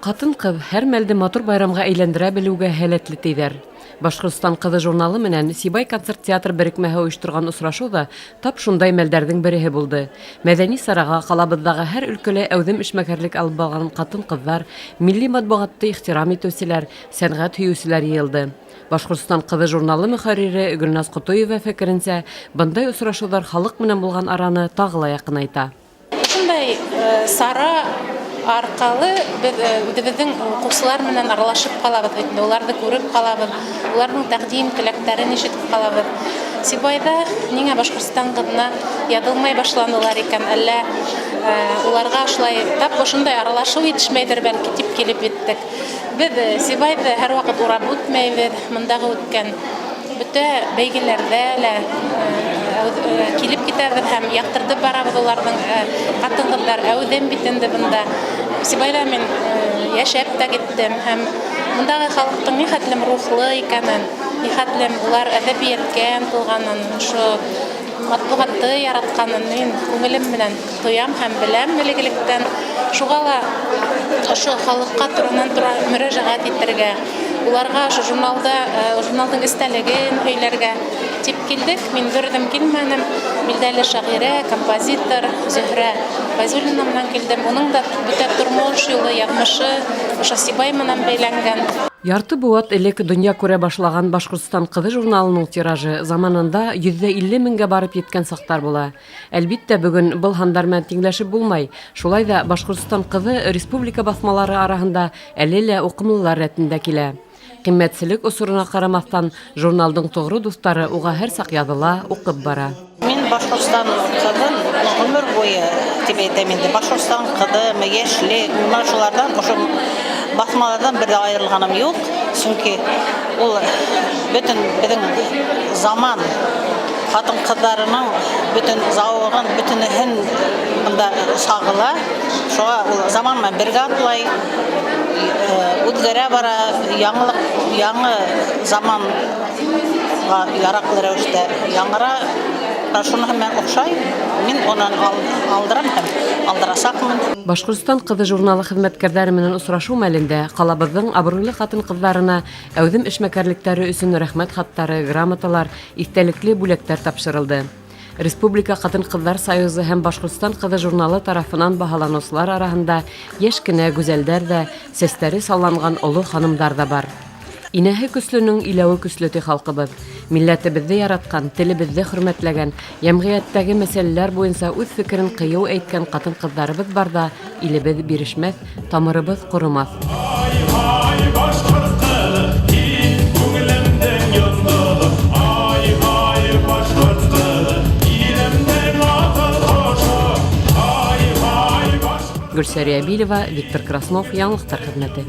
Ҡатын-ҡыҙ һәр мәлде матур байрамға әйләндерә белеүгә һәләтле тиҙәр. Башҡортостан ҡыҙы журналы менән Сибай концерт театр берекмәһе ойошторған осрашыу ҙа тап шундай мәлдәрҙең береһе булды. Мәҙәни сараға ҡалабыҙҙағы һәр өлкәлә әүҙем эшмәкәрлек алып барған ҡатын-ҡыҙҙар, милли матбуғатты ихтирам итеүселәр, сәнғәт һөйөүселәр йыйылды. Башҡортостан ҡыҙы журналы мөхәррире Гөлназ Ҡотоева фекеренсә, бындай осрашыуҙар халыҡ менән булған араны тағы ла яҡынайта. Ошондай сара арҡалы беҙ үҙебеҙҙең уҡыусылар менән аралашып ҡалабыҙ бит инде, уларҙы күреп ҡалабыҙ, уларҙың тәҡдим, теләктәрен ишетеп ҡалабыҙ. Сибайҙа ниңә Башҡортостан ҡыҙына яҙылмай башланылар икән, әллә уларға ошолай тап ошондай аралашыу етешмәйҙер бәлки тип килеп еттек. Беҙ Сибайҙы һәр ваҡыт урап үтмәйбеҙ, мындағы үткән бөтә бәйгеләрҙә лә килеп китәбеҙ һәм яҡтыртып барабыҙ уларҙың ҡатын-ҡыҙҙар әүҙем бит инде бында. Сибайҙа мин йәшәп тә киттем һәм мындағы халыҡтың ни хәтлем рухлы икәнен, ни хәтлем улар әҙәбиәткә ынтылғанын, ошо матбуғатты яратҡанын мин күңелем менән тоям һәм беләм элек-электән. Шуға ла ошо халыҡҡа туранан-тура мөрәжәғәт итергә, уларға ошо журналда, журналдың эстәлеген һөйләргә тип килдек. Мин бер үҙем килмәнем. Билдәле шағирә, композитор Зөһрә Фәйзуллина менән килдем. Уның да бөтә тормош юлы, яҙмышы ошо Сибай менән бәйләнгән. Ярты быуат элек донъя күрә башлаган Башкортстан кызы журналының тиражы заманында 150 меңгә барып еткән саҡтар була. Әлбиттә, бөгөн был һандар менән тиңләшеп булмай. Шулай ҙа Башҡортостан ҡыҙы республика баҫмалары араһында әле лә уҡымлылар рәтендә килә. Ҡиммәтселек осорона ҡарамаҫтан, журналдың тоғро дуҫтары уға һәр саҡ яҙыла, уҡып бара. Мин Башҡортостан ҡыҙын ғүмер буйы тип әйтәм инде. Башҡортостан ҡыҙымы, Йәшлек, мына шуларҙан, ошо баҫмаларҙан бер ҙә айырылғаным юҡ. Сөнки ул бөтөн беҙҙең заман ҡатын-ҡыҙҙарының бөтөн зауығын, бөтөнөһөн бында сағыла. Шуға ул заман менән бергә атлай, үҙгәрә бара, яңылыҡ, яңы заманға яраҡлы рәүештә яңыра. Шуныһы менән оҡшай. Мин унан алдырам һәм алдырасаҡмын. Башҡортостан ҡыҙы журналы хеҙмәткәрҙәре менән осрашыу мәлендә ҡалабыҙҙың абруйлы ҡатын-ҡыҙҙарына әүҙем эшмәкәрлектере өсөн рәхмәт хаттары, грамоталар, иҫтәлекле бүләктәр тапшырылды. Республика ҡатын-ҡыҙҙар союзы һәм Башҡортостан ҡыҙы журналы тарафынан баһаланыусылар араһында йәш кенә гүзәлдәр ҙә, сәстәре салланған оло ханымдар ҙа бар. Инәһе көслөнөң иләүе көслө ти халҡыбыҙ. Милләтебеҙҙе яратҡан, телебеҙҙе хөрмәтләгән, йәмғиәттәге мәсьәләләр буйынса үҙ фекерен ҡыйыу әйткән ҡатын-ҡыҙҙарыбыҙ барҙа илебеҙ бирешмәҫ, тамырыбыҙ ҡоромаҫ. Ай-һай, башҡорт ҡыҙы, һин күңелемдең йондоҙо. Ай-һай, башҡорт ҡыҙы, илемдең аҡыл ҡошо. Ай-һай, башҡорт Гөлсәрия Билева, Виктор Краснов, Яңылыҡтар хеҙмәте.